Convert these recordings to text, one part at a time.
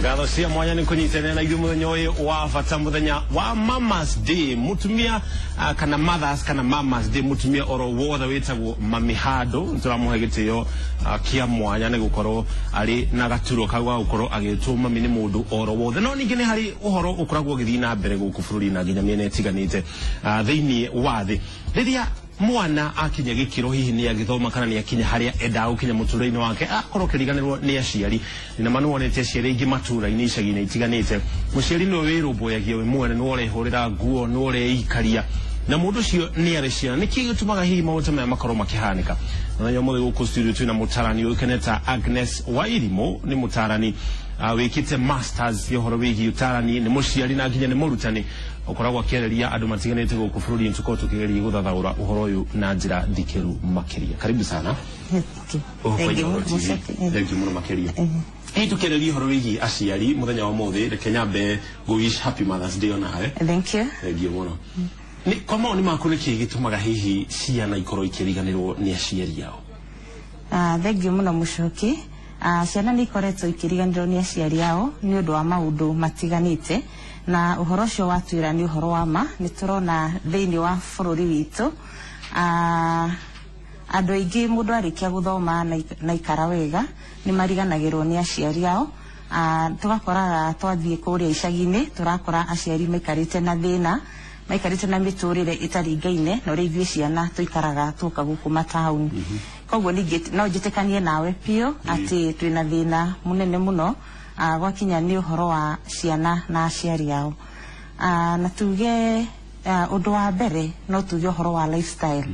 Ngatho cia mwanya nĩ kũnyitanĩra na ithuĩ mũthenya ũyũ wa bata, mũthenya wa Mamas Day, mũtumia kana mothers kana Mamas Day, mũtumia oro wothe wĩtagwo mami handũ tũramũhe gĩtĩo kĩa mwanya nĩ gũkorwo arĩ na gaturwa kau ga gũkorwo agĩtwo mami nĩ mũndũ oro wothe. No ningĩ nĩ harĩ ũhoro ũkoragwo ũgĩthiĩ na mbere gũkũ bũrũri na nginya mĩena ĩtiganĩte thĩinĩ wa thĩ, rĩrĩa mwana akinya gĩkĩro hihi nĩ agĩthoma kana nĩ akinya harĩa endaga gũkinya mũtũrĩre-inĩ wake, akorwo akĩriganĩrwo nĩ aciari. Na ma nĩwonete aciari aingĩ matũra-inĩ, icagi-inĩ itiganĩte, mũciari nĩwe wĩrũmbũyagia we mwene, nĩwe ũrehũrĩra nguo, nĩwe ũreikaria, na mũndũ ũcio nĩ arĩ ciana. Nĩkĩ gĩtũmaga hihi maũndũ ta maya makorwo makĩhanĩka? Mũthenya ũmũthĩ gũkũ studio twĩna mũtarani ũĩkaine ta Agnes Wairimũ. Nĩ mũtarani wĩkĩte masters ya ũhoro wĩgiĩ ũtarani, nĩ mũciari na nginya nĩ mũrutani ũkoragwo akĩarĩria andũ matiganĩte gũkũ bũrũri-inĩ. Tũkorwo tũkĩgeria gũthathaũra ũhoro ũyũ na njĩra ndikĩru makĩria. Karibu sana. Thank you. Thank you mũno makĩria. Hihi tũkĩarĩria ũhoro wĩgiĩ aciari mũthenya wa ũmũthĩ, reke nyambe ngũ wish happy Mother's Day onawe. Thank you. Thank you mũno. Nĩ kwa mawoni maku, nĩkĩ gĩtũmaga hihi ciana ikorwo ikĩriganĩrwo nĩ aciari ao? Thank you mũno, Mũcoki. Ciana nĩ ikoretwo ikĩriganĩrwo nĩ aciari ao nĩ ũndũ wa maũndũ matiganĩte, na ũhoro ũcio watwĩra nĩ ũhoro wa ma. Nĩ tũrona thĩinĩ wa bũrũri witũ andũ aingĩ, mũndũ arĩkia gũthoma na ikara wega, nĩ mariganagĩrwo nĩ aciari ao. Tũgakoraga twathiĩ kũrĩa icagi-inĩ, tũrakora aciari maikarĩte na thĩna, maikarĩte na mĩtũrĩre ĩtaringaine na ũrĩa ithuĩ ciana tũikaraga tuoka gũkũ mataũni. Koguo ningĩ no njĩtĩkanie nawe biũ atĩ twĩna thĩna mũnene mũno gwakinya nĩ ũhoro wa ciana na aciari ao. Na tuge ũndũ wa mbere no tuge ũhoro wa lifestyle,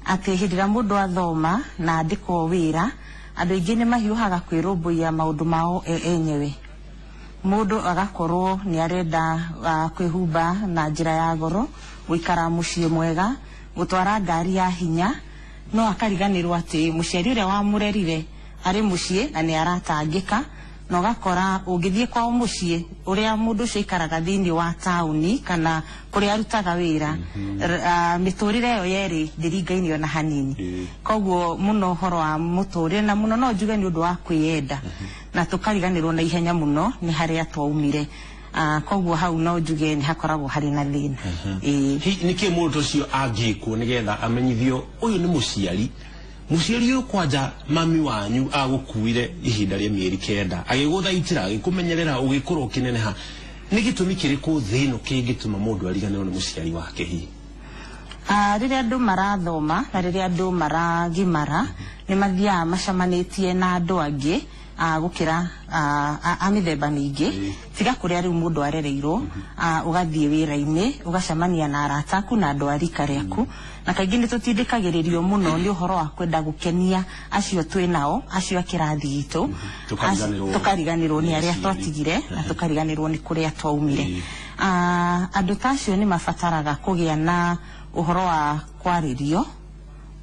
atĩ hĩndĩ ĩrĩa mũndũ athoma na andĩkwo wĩra, andũ aingĩ nĩ mahiũhaga kwĩrũmbũiya maũndũ mao enyewe. Mũndũ agakorwo nĩ arenda kwĩhumba na njĩra ya goro, gũikara mũciĩ mwega, gũtwara ngari ya hinya, no akariganĩrwo atĩ mũciari ũrĩa wamũrerire arĩ mũciĩ na nĩ aratangĩka. Na ũgakora ũngĩthiĩ kwao mũciĩ, ũrĩa mũndũ ũcio aikaraga thĩinĩ wa taũni kana kũrĩa arutaga wĩra, mĩtũrĩre ĩyo yerĩ ndĩringaine ona hanini. Koguo mũno ũhoro wa mũtũrĩre, na mũno no njuge nĩ ũndũ wa kwĩyenda, na tũkariganĩrwo na ihenya mũno nĩ harĩa twaumire. Koguo hau no njuge nĩ hakoragwo harĩ na thĩna, ĩĩ. Nĩkĩ mũndũ ũcio angĩkwo nĩgetha amenyithio ũyũ nĩ mũciari? Mũciari ũyũ kwanja mami wanyu agũkuire ihinda rĩa mĩeri 9, agĩgũthaitĩra, agĩkũmenyerera, ũgĩkũra, ũkĩneneha. Nĩ gĩtũmi kĩrĩkũ thĩ ĩno kĩngĩtũma mũndũ ariganĩrwo nĩ mũciari wake hihi? Rĩrĩa andũ marathoma na rĩrĩa andũ maragimara, nĩ mathiaga macemanĩtie na andũ angĩ gũkĩra a mĩthemba mĩingĩ, tiga kũrĩa rĩu mũndũ arereirwo. Ũgathiĩ wĩra-inĩ, ũgacemania na arata aku na andũ a rika rĩaku, na kaingĩ nĩ tũtindĩkagĩrĩrio mũno nĩ ũhoro wa kwenda gũkenia acio twĩ nao, acio a kĩrathi gitũ. Tũkariganĩrwo. Tũkariganĩrwo nĩ arĩa aciari. Twatigire na tũkariganĩrwo nĩ kũrĩa twaumire. Andũ ta acio nĩ mabataraga kũgĩa na ũhoro wa kwarĩrio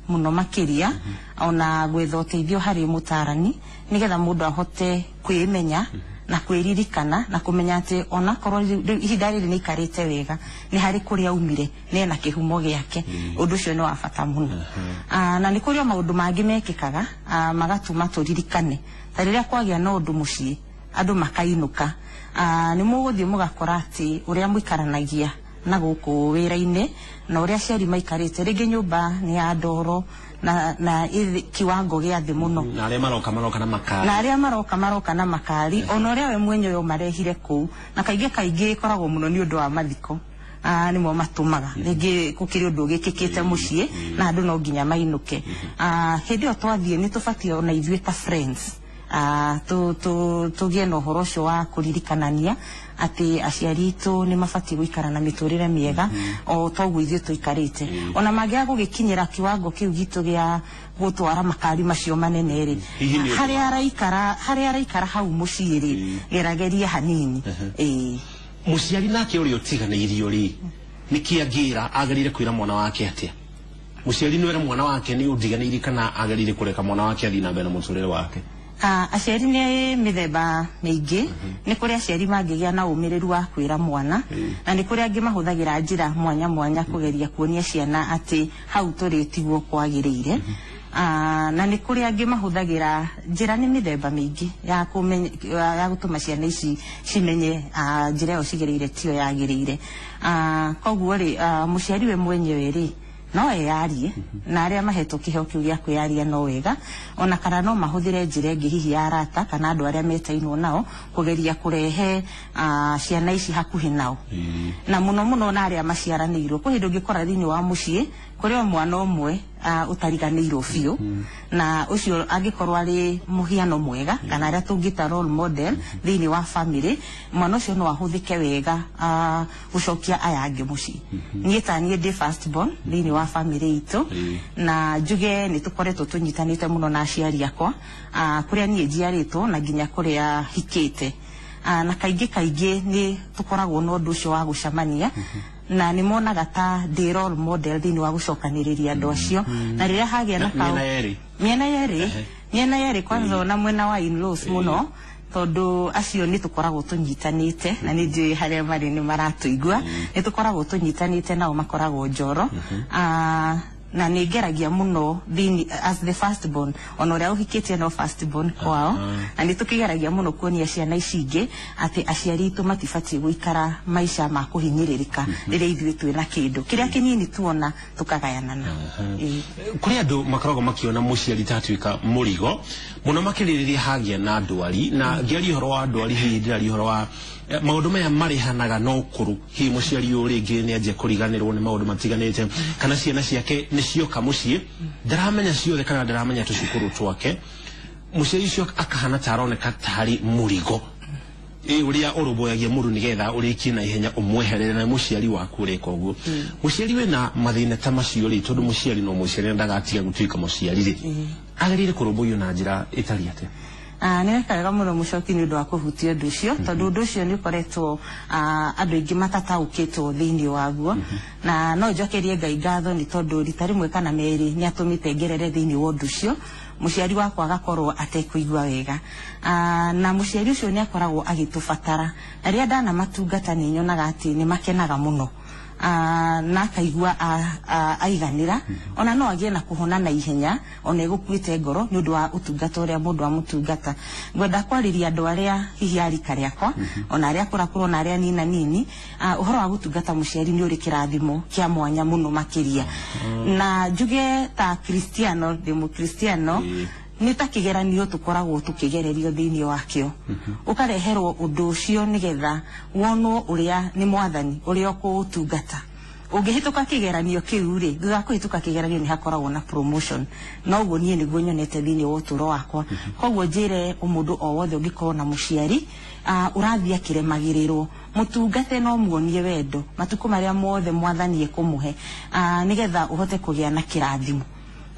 mũno makĩria, ona gwetha ũteithio harĩ mũtarani, nĩgetha mũndũ ahote kwĩmenya na kwĩririkana na kũmenya atĩ onakorwo rĩu ihinda rĩrĩ nĩ aikarĩte wega, nĩ harĩ kũrĩa aumire, nĩ ena kĩhumo gĩake. Ũndũ ũcio nĩ wa bata mũno. Na nĩ kũrĩ o maũndũ mangĩ mekĩkaga magatũma tũririkane, ta rĩrĩa kwagĩa na ũndũ mũciĩ, andũ makainũka. Nĩ mũgũthiĩ mũgakora atĩ ũrĩa mũikaranagia na gũkũ wĩra-inĩ na ũrĩa aciari maikarĩte, rĩngĩ nyũmba nĩ ya ndoro na ĩthĩ kiwango gĩa thĩ mũno. Na arĩa maroka maroka na makari. Na arĩa maroka maroka na makari, ona ũrĩa we mwenyewe ũmarehire kũu. Na kaingĩ kaingĩ ĩkoragwo mũno nĩ ũndũ wa mathiko. Nĩmo matũmaga rĩngĩ gũkĩrĩ ũndũ ũgĩkĩkĩte mũciĩ na andũ no nginya mainũke. Hĩndĩ ĩyo twathiĩ, nĩ tũbatiĩ ona ithuĩ ta friends tũgĩe na ũhoro ũcio wa kũririkanania atĩ aciari itũ nĩ mabatiĩ gũikara na mĩtũrĩre mĩega o toguo ithuĩ tũikarĩte. Ona mangĩaga gũgĩkinyĩra kiwango kĩu gitũ gĩa gũtwara makari macio manene rĩ, Hihi nĩ ũndũ harĩa araikara, harĩa araikara hau mũciĩ rĩ, gerageria hanini, ĩĩ. Mũciari nake ũrĩa ũtiganĩirio rĩ, nĩkĩ angĩra, agĩrĩire kwĩra mwana wake atĩa? Mũciari nĩ wĩra mwana wake nĩ ũndiganĩirie, kana agĩrĩire kũreka mwana wake athiĩ na mbere na mũtũrĩre wake? Aciari nĩ mĩthemba mĩingĩ. Nĩ kũrĩ aciari mangĩgĩa na ũmĩrĩru wa kwĩra mwana, na nĩ kũrĩ angĩ mahũthagĩra njĩra mwanya mwanya kũgeria kuonia ciana atĩ hau tũrĩ tiguo kwagĩrĩire. Na nĩ kũrĩ angĩ mahũthagĩra njĩra nĩ mĩthemba mĩingĩ ya ya gũtũma ciana ici cimenye njĩra ĩyo cigereire tiyo yagĩrĩire. Koguo rĩ, mũciari we mwenyewe rĩ, no eyarie na arĩa mahetwo kĩheo kĩu gĩa kwĩyaria no wega, ona kana no mahũthĩre njĩra ĩngĩ hihi ya arata kana andũ arĩa metainwo nao kũgeria kũrehe ciana ici hakuhĩ nao. Na mũno mũno na arĩa maciaranĩirwo. Kwĩ hĩndĩ ũngĩkora thĩinĩ wa mũciĩ kũrĩ o mwana ũmwe ũtariganĩirwo biũ, na ũcio angĩkorwo arĩ mũhiano mwega kana arĩa tũngĩta role model thĩinĩ wa family, mwana ũcio no ahũthĩke wega gũcokia aya angĩ mũciĩ. Niĩ ta niĩ ndĩ first born thĩinĩ wa family itũ, na njuge nĩ tũkoretwo tũnyitanĩte mũno na aciari akwa, kũrĩa niĩ njiarĩtwo na nginya kũrĩa hikĩte. Na kaingĩ kaingĩ nĩ tũkoragwo na ũndũ ũcio wa gũcemania, na nĩ monaga ta ndĩ role model thĩinĩ wa gũcokanĩrĩria andũ acio. Na rĩrĩa hagĩa na Mĩena yerĩ. Mĩena yerĩ, mĩena yerĩ, kwanza ona mwena wa in-laws mũno, tondũ acio nĩ tũkoragwo tũnyitanĩte na nĩ njũĩ harĩa marĩ nĩ maratũigua. Nĩ tũkoragwo tũnyitanĩte nao, makoragwo Njoro. Na nĩ ngeragia mũno thĩinĩ as the first born, ona ũrĩa ũhikĩtie no first born kwao, na nĩ tũkĩgeragia mũno kuonia ciana ici ingĩ atĩ aciari itũ matibatiĩ gũikara maica ma kũhinyĩrĩrĩka rĩrĩa ithuĩ twĩna kĩndũ kĩrĩa kĩnini tuona tũkagayana nao. Ĩĩ. Kũrĩ andũ makoragwo makĩona mũciari ta atuĩka mũrigo mũno makĩria rĩrĩa hagĩa na ndwari. Na ngĩaria ũhoro wa ndwari, hihi ndĩraria ũhoro wa maũndũ maya marĩhanaga na ũkũrũ. Hihi mũciari ũyũ rĩngĩ nĩ anjia kũriganĩrwo nĩ maũndũ matiganĩte, kana ciana ciake nĩ cioka mũciĩ ndaramenya ciothe kana ndaramenya tũcukuru twake, mũciari ũcio akahana ta aroneka tarĩ mũrigo ĩ ũrĩa ũrũmbũyagia mũndũ nĩgetha ũrĩkie na ihenya ũmweherere na mũciari waku ũreka ũguo. Mũciari wĩna mathĩna ta macio rĩ, tondũ mũciari no mũciari na ndagatiga gũtuĩka mũciari rĩ, agĩrĩire kũrũmbũiyo na njĩra ĩtariĩ atĩa? Nĩ weka wega mũno mũcoki nĩ ũndũ wa kũhutia ũndũ ũcio, tondũ ũndũ ũcio nĩ ũkoretwo andũ aingĩ matataũkĩtwo thĩinĩ waguo. Na no njokerie Ngai ngatho nĩ tondũ rita rĩmwe kana merĩ nĩ atũmĩte ngerere thĩinĩ wa ũndũ ũcio, mũciari wakwa agakorwo atekũigua wega. Na mũciari ũcio nĩ akoragwo agĩtũbatara, na rĩrĩa ndanamatungata nĩ nyonaga atĩ nĩ makenaga mũno, na akaigua aiganĩra, ona no agĩe na kũhona na ihenya ona ĩgũkuĩte ngoro nĩ ũndũ wa ũtungata ũrĩa mũndũ amũtungata. Ngwenda kwarĩria andũ arĩa hihi a rika rĩakwa, ona arĩa akũrakũra, ona arĩa nina nini, ũhoro wa gũtungata mũciari nĩ ũrĩ kĩrathimo kĩa mwanya mũno makĩria. Na njuge ta Kristiano, ndĩ mũkristiano, nĩ ta kĩgeranio tũkoragwo tũkĩgererio thĩinĩ wakĩo, ũkareherwo ũndũ ũcio nĩgetha wonwo ũrĩa nĩ mwathani ũrĩa ũkũũtungata. Ũngĩhĩtũka kĩgeranio kĩu rĩ, thutha wa kũhĩtũka kĩgeranio nĩ hakoragwo na promotion. Na ũguo niĩ nĩguo nyonete thĩinĩ wa ũtũũro wakwa. Koguo njĩre mũndũ o wothe ũngĩkorwo na mũciari ũrathiĩ akĩremagĩrĩrwo, mũtungate no muonie wendo matukũ marĩa mothe mwathani ekũmũhe, nĩgetha ũhote kũgĩa na kĩrathimo.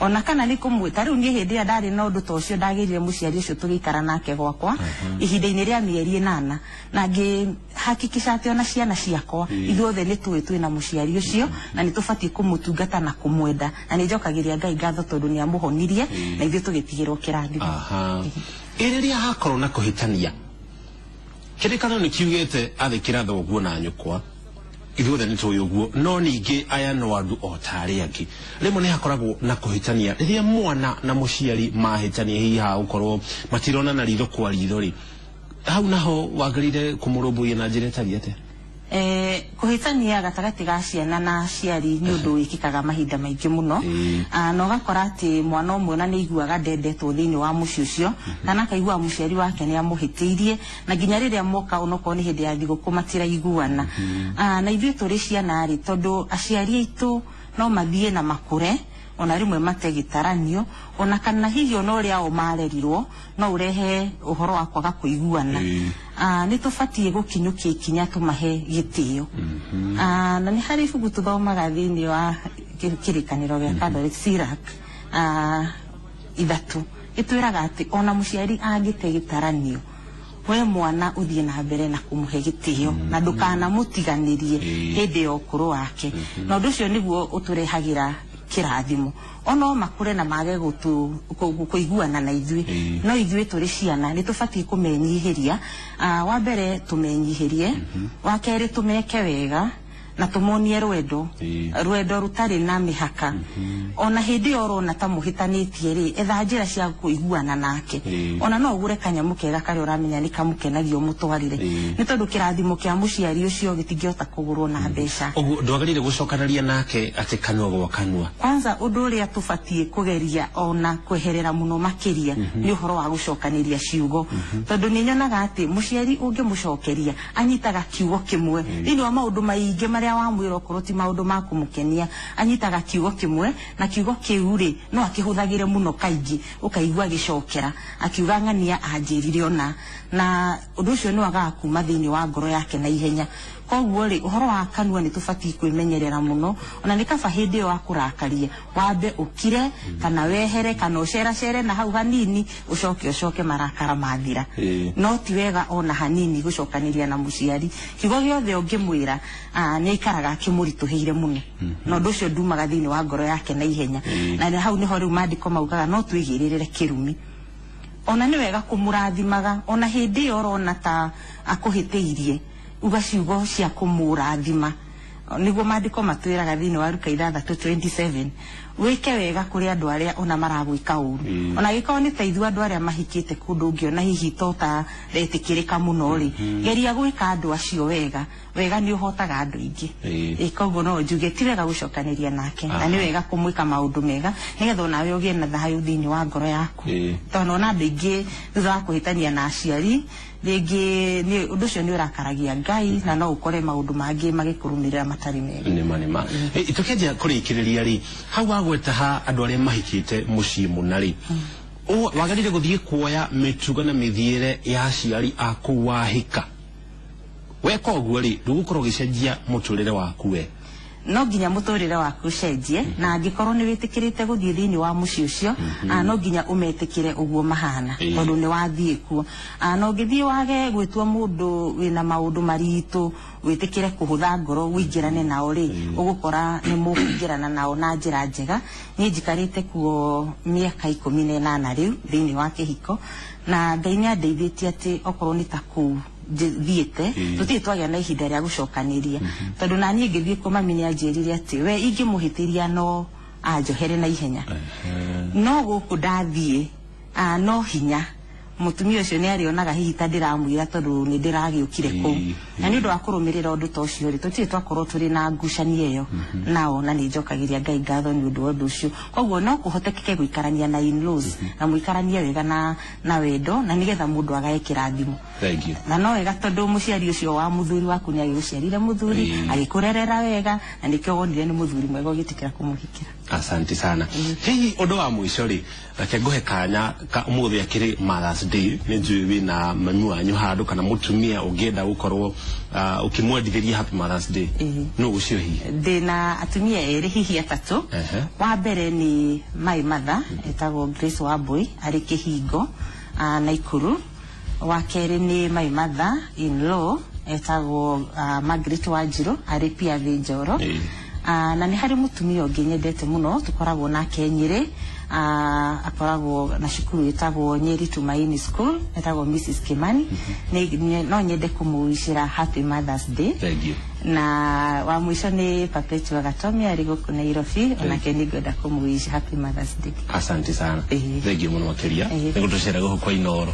Ona kana nĩ kũmwe ta rĩu niĩ hĩndĩ ĩrĩa ndarĩ na ũndũ ta ũcio, ndagĩrire mũciari ũcio tũgĩikara nake gwakwa ihinda-inĩ rĩa mĩeri 8, na ngĩhakikisha atĩ ona ciana ciakwa ithuothe nĩ tũĩ twĩna mũciari ũcio na nĩ tũbatiĩ kũmũtungata na kũmwenda. Na nĩ njokagĩria Ngai ngatho tondũ nĩ amũhonirie na ithuĩ tũgĩtigĩrwo kĩrathimo. Aha, ĩ rĩrĩa hakorwo na kũhĩtania, kĩrĩkanĩro nĩ kiugĩte athĩkĩra thoguo na nyũkwa, ithuothe nĩ tũĩ ũguo, no ningĩ aya no andũ o ta arĩa angĩ. Rĩmwe nĩ hakoragwo na kũhĩtania. Rĩrĩa mwana na mũciari mahĩtania, hihi ha gũkorwo matironana ritho kwa ritho rĩ, hau naho wagĩrĩire kũmũrũmbũiya na njĩra ĩtariĩ atĩa? Kũhĩtania gatagatĩ ga ciana na aciari nĩ ũndũ wĩkĩkaga mahinda maingĩ mũno. Na ũgakora atĩ mwana ũmwe ona nĩ aiguaga ndendetwo thĩinĩ wa mũciĩ ũcio, kana akaigua mũciari wake nĩ amũhĩtĩirie, na nginya rĩrĩa moka onokorwo nĩ hĩndĩ ya thigũkũ matiraiguana. Na ithuĩ tũrĩ ciana rĩ, tondũ aciari aitũ no mathiĩ na makũre, ona rĩmwe mate gĩtaranio, ona kana hihi ona ũrĩa o marerirwo no ũrehe ũhoro wa kwaga kũiguana, nĩ tũbatiĩ gũkinyũkia ikinya tũmahe gĩtĩo. Na nĩ harĩ ibuku tũthomaga thĩinĩ wa kĩrĩkanĩro gĩa Catholic, Sirach 3, ĩtwĩraga atĩ ona mũciari angĩte gĩtaranio, we mwana ũthiĩ na mbere na kũmũhe gĩtĩo na ndũkanamũtiganĩrie hĩndĩ ya ũkũrũ wake. Na ũndũ ũcio nĩguo ũtũrehagĩra kĩrathimo. Ono makũre na mage kũiguana na ithuĩ, no ithuĩ tũrĩ ciana nĩ tũbatiĩ kũmenyihĩria. Wa mbere tũmenyihĩrie, wa kerĩ tũmeke wega, Na tũmonie rwendo, rwendo rũtarĩ na mĩhaka. Ona hĩndĩ ĩyo ũrona ta mũhĩtanĩtie rĩ, etha njĩra cia kũiguana nake. Ona no ũgũre kanyamũ kega karĩa ũramenya nĩ kamũkenagia ũmũtwarĩre, nĩ tondũ kĩrathimo kĩa mũciari ũcio gĩtingĩhota kũgũrwo na mbeca. Ũguo ndwagĩrĩire gũcokanĩria nake atĩ kanua gwa kanua. Kwanza ũndũ ũrĩa tũbatiĩ kũgeria ona kweherera mũno makĩria nĩ ũhoro wa gũcokanĩria ciugo, tondũ nĩ nyonaga atĩ mũciari ũngĩmũcokeria anyitaga kiugo kĩmwe thĩinĩ wa maũndũ maingĩ marĩa wamwĩra, okorwo ti maũndũ ma kũmũkenia, anyitaga kiugo kĩmwe, na kiugo kĩu rĩ no akĩhũthagĩre mũno kaingĩ, ũkaigua agĩcokera akiuga ng'ania anjĩrire ona, na ũndũ ũcio nĩ wagaga kuma thĩinĩ wa ngoro yake na ihenya. Koguo rĩ, ũhoro wa kanua nĩ tũbatiĩ kwĩmenyerera mũno. Ona nĩ kaba hĩndĩ ĩyo akũrakaria wambe ũkire, kana wehere, kana ũceracere na hau hanini, ũcoke ũcoke marakara mathira. No ti wega ona hanini gũcokanĩria na mũciari. Kiugo gĩothe ũngĩmwĩra, nĩ aikaraga akĩmũritũhĩire mũno, na ũndũ ũcio ndumaga thĩinĩ wa ngoro yake na ihenya. Na hau nĩho rĩu maandĩko maugaga no twĩgĩrĩrĩre kĩrumi. Ona nĩ wega kũmũrathimaga ona hĩndĩ ĩyo ũrona ta akũhĩtĩirie, uga ciugo cia kũmũrathima. Nĩguo maandĩko matwĩraga thĩinĩ wa Luka 6:27, wĩke wega kũrĩ andũ arĩa ona maragwĩka ũru. Ona angĩkorwo nĩ ta ithuĩ andũ arĩa mahikĩte kũndũ ũngĩona hihi to ta retĩkĩrĩka mũno rĩ, geria gwĩka andũ acio wega. Wega nĩ ũhotaga andũ aingĩ. Koguo no njuge ti wega gũcokanĩria nake, na nĩ wega kũmwĩka maũndũ mega nĩgetha onawe ũgĩe na thayũ thĩinĩ wa ngoro yaku, tondũ ona andũ aingĩ thutha wa kũhĩtania na aciari rĩngĩ nĩ ũndũ ũcio nĩ ũrakaragia Ngai, na no ũkore maũndũ mangĩ magĩkũrũmĩrĩra matarĩ mega. Nĩma nĩma. Tũkĩanjia kũrĩkĩrĩria rĩ, hau wagweta ha andũ arĩa mahikĩte mũciĩ mũna rĩ, wagĩrĩire gũthiĩ kuoya mĩtugo na mĩthiĩre ya aciari aku wahika. Weka ũguo rĩ, ndũgũkorwo ũgĩcenjia mũtũrĩre waku we? No nginya mũtũrĩre waku ũcenjie, na angĩkorwo nĩ wĩtĩkĩrĩte gũthiĩ thĩinĩ wa mũciĩ ũcio, no nginya ũmetĩkĩre ũguo mahana, tondũ nĩ wathiĩ kuo. Na ũngĩthiĩ wage gwĩtua mũndũ wĩna maũndũ maritũ, wĩtĩkĩre kũhũtha ngoro ũingĩrane nao rĩ, ũgũkora nĩ mũkũingĩrana nao na njĩra njega. Niĩ njikarĩte kuo mĩaka 18 rĩu thĩinĩ wa kĩhiko, na Ngai nĩ andeithĩtie atĩ okorwo nĩ ta kũu thiĩte, tũtirĩ twagĩa na ihinda rĩa gũcokanĩria, tondũ na niĩ ngĩthiĩ kũ mami nĩ anjĩrire atĩ we ingĩmũhĩtĩria no anjohere na ihenya. No gũkũ ndathiĩ, no hinya mũtumia ũcio nĩ arĩonaga hihi ta ndĩramwĩra tondũ nĩ ndĩragĩũkire kũu. Na nĩ ũndũ wa kũrũmĩrĩra ũndũ ta ũcio rĩ, tũtirĩ twakorwo tũrĩ na ngucanio ĩyo nao, na nĩ njokagĩria Ngai ngatho nĩ ũndũ wa ũndũ ũcio. Koguo no kũhotekeke gũikarania na in-laws na mũikaranie wega na wendo, na nĩgetha mũndũ agae kĩrathimo. Thank you. Na no wega tondũ mũciari ũcio wa mũthuri waku nĩ agĩgũciarire mũthuri, agĩkũrerera wega, na nĩkĩo wonire nĩ mũthuri mwega ũgĩtĩkĩra kũmũhikĩra. Asante sana. Hihi ũndũ wa mũico rĩ, reke ngũhe kanya ka ũmũthĩ akĩrĩ Mother's Day, nĩ njũĩ wĩna mami wanyu handũ kana mũtumia ũngĩenda gũkorwo ũkĩmwendithĩria Happy Mother's Day, no ũcio hihi? Ndĩna atumia erĩ, hihi atatũ. Wa mbere nĩ my mother, etagwo Grace Wambui, arĩ Kĩhingo, Naikuru. Wa kerĩ nĩ my mother in law, etagwo Margaret Wanjiru, arĩ Piathi Njoro. Na nĩ harĩ mũtumia ũngĩ nyendete mũno tũkoragwo nake Nyĩrĩ, akoragwo na cukuru ĩtagwo Nyeri Tumaini School, etagwo Mrs Kimani. No nyende kũmũwicĩra Happy Mother's Day. Thank you. Na wa mũico nĩ Perpetua Gatomi, arĩ gũkũ Nairobi, onake nĩ ngwenda kũmũwish Happy Mother's Day. Asante sana. Thank you mũno makĩria nĩ gũtũcera gũkũ kwa Inooro.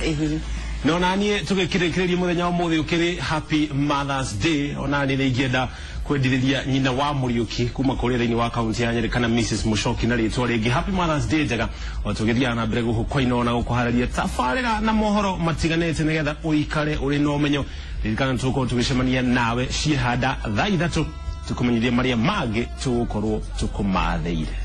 No naniĩ tũgĩkĩrĩkĩrĩria mũthenya wa ũmũthĩ ũkĩrĩ Happy Mother's Day, onaniĩ nĩ ingĩenda kwendithĩria nyina wa Mũriũki kuma kũrĩa thĩinĩ wa kaunti ya Nyĩrĩ, kana Mrs Mũcoki na rĩtwa rĩngĩ, Happy Mother's Day njega. O tũgĩthiaga na mbere gũkũ kwa Inooro na gũkũharĩria tabarĩra na mohoro matiganĩte nĩgetha ũikare ũrĩ na ũmenyo. Ririkana tũgũkorwo tũgĩcemania nawe ciĩhanda thaa 3 tũkũmenyithia marĩa mangĩ tũgũkorwo tũkũmathĩire.